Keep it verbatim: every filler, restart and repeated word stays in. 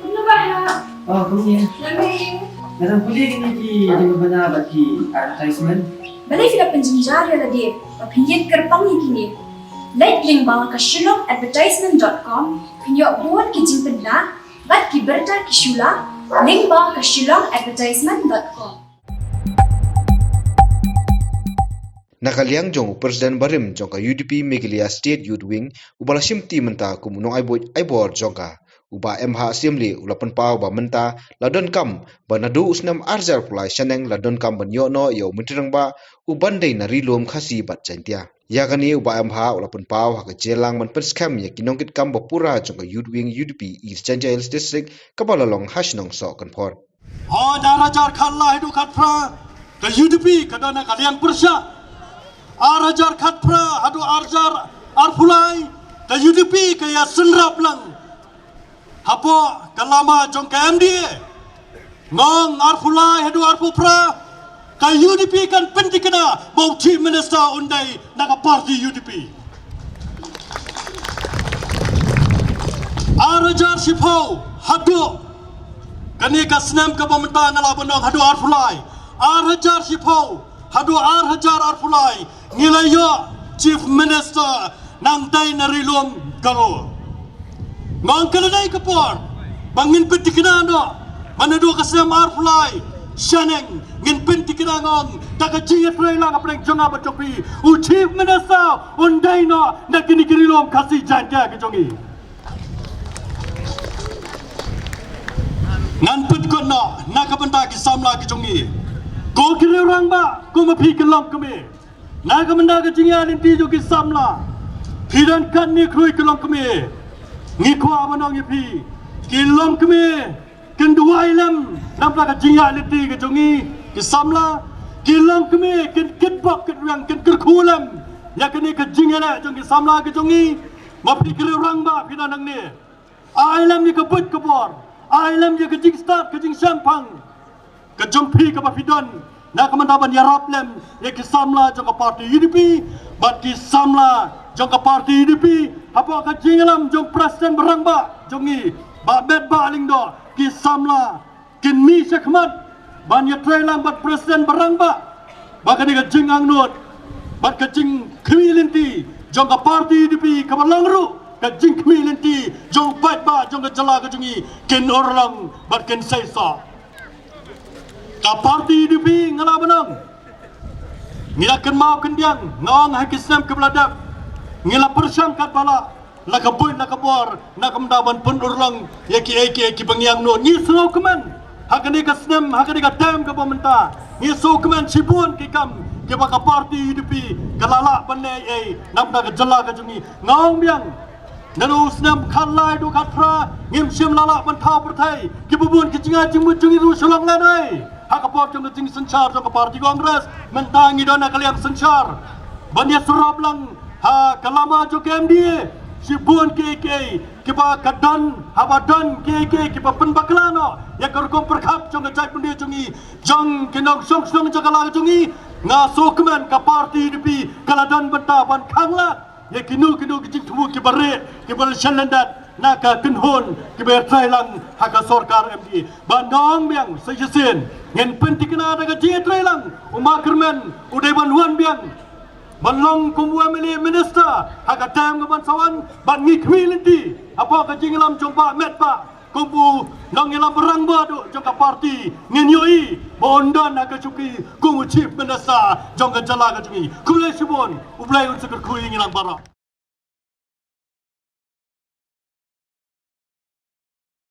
Kumno ba ha? Oh, kumne. Nga dang pule kine ki jingpynbna bad ki advertisement. Balei phi la pynjynjar ïa lade ba phin ïeng kyrpang ïa kine? Leit lyngba ka shillong advertisement dot com, phin ïoh bun ki jingpynbna bad ki bynta ki shula lyngba ka shillong advertisement dot com. Na ka liang jong u President barim jong ka U D P Meghalaya State Youth Wing, uba la shimti mynta kum u nongai buit ai bor jong ka, u Bah M H Syiemlieh, u la pynpaw ba mynta la donkam ba naduh u snem ar hajar arphew lai shaneng la donkam ban ïoh noh ïa u Myntri Rangbah uban dei na Ri Lum Khasi bad Jaiñtia. Ïa kane u Bah M H u la pynpaw ha ka jingïalang ban pynskhem ïa ki nongkitkam ba pura jong ka Youth Wing U D P East Jaintia Hills District, kaba la long ha shnong Sohkynphor. Hooid, ar hajar khatlai haduh khatphra ka U D P ka don ha ka liang pyrshah. Ar hajar khatphra haduh ar hajar arphew lai ka U D P ka ïa synrap lang hapoh ka lama jong ka M D A. Nga ong arphew lai haduh arphew phra ka U D P kan pyntikna ba u Chief Minister un dei na ka party U D P. Ar hajar shiphew haduh kane ka snem kaba mynta nga la ban ong haduh arphew lai. Ar hajar shiphew haduh ar hajar arphew lai ngi la ïoh Chief Minister nangtai na Ri Lum Garo. Nga ong ka la dei ka por ba ngin pyntikna noh ba naduh ka snem arphew lai shaneng ngin pyntikna, nga ong, da ka jingïatreilang hapdeng jong nga bad jong phi, u Chief Minister un dei noh na kine ki Ri Lum Khasi Jaiñtia ki jong ngi. Ngan pynkut noh na ka bynta ki samla ki jong ngi. Ko ki riew rangbah, ko ma phi ki longkmie, na ka bynta ka jingïaid lynti jong ki samla, phi don katne khrui ki longkmie. Ngi kwah ban ong ïa phi, ki longkmie kin duwai lem na ka bynta ka jingïaid lynti ka jong ngi ki samla. Ki longkmie kin kitbok kitrwiang, kin kyrkhu lem ïa kane ka jingïaleh jong ki samla ki jong ngi. Ma phi ki riew rangbah, phi don hangne, ai lem ïa ka buit ka bor, ai lem ïa ka jingstad ka jingshemphang ka jong phi kaba phi don na ka bynta ban ïarap lem ïa ki samla jong ka party U D P bad ki samla jong ka party U D P. Hapoh ka jingïalam jong President ba rangbah jong ngi, Bah Metbah Lyngdoh, ki samla kin mih shakhmat ban ïatreilang bad President ba rangbah ba kane ka jingangnud bad ka jingkhmih lynti jong ka party U D P kaba long ruh ka jingkhmih lynti jong u paidbah jong ka jylla ka jong ngi kin urlong bad kin seisoh. Ka party U D P, nga la ban ong, ngi la kynmaw kyndiang, nga ong, ha ki snem kiba la dep ngi la pyrshang katba lah, la ka buit la ka bor, na ka bynta ban pynurlong ïa kiei kiei kiba ngi angnud. Ngi sngewkmen ha kane ka snem, ha kane ka term kaba mynta, ngi sngewkmen shibun ki kam kiba ka party U D P ka la lah ban leh ei ei na ka bynta ka jylla ka jong ngi. Nga ong biang, naduh u snem khatlai haduh khatphra ngim shym la lah ban thaw pyrthei. Kiba bun ki jingïaid jingmut jong ngi ruh shu long lehnoh ha ka por jong ka jingsynshar jong ka party Congress. Mynta ngi don ha ka liang synshar ban ïasyrap lang ha ka lama jong ka M D A. Shibun kiei kiei kiba ka don, haba don kiei kiei kiba pynbakla noh ïa ka rukom pyrkhat jong ka jaitbynriew jong ngi, jong ki nongshong shnong jong ka la ka jong ngi, nga sngewkmen ka party U D P ka la don bynta ban khanglad ïa kino kino ki jingthmu kiba rieh, kiba la shen lyndet na ka kynhun kiba ïatreilang ha ka sorkar M D A. Ba nga ong biang sa shisien ngin pyntikna da ka jingïatreilang, u Ma Kyrmen u dei ban wan biang ban long kum u M L A minister ha ka term kaban sa wan, bad ngi khmih lynti hapoh ka jingïalam jong Bah Metbah kum u nongïalam ba rangbah duh jong ka party. Ngin ïohi ba un don ha ka shuki kum u Chief Minister jong ka jylla ka jong ngi. Khublei shibun, U Blei un sa kyrkhu ïa ngi lang baroh.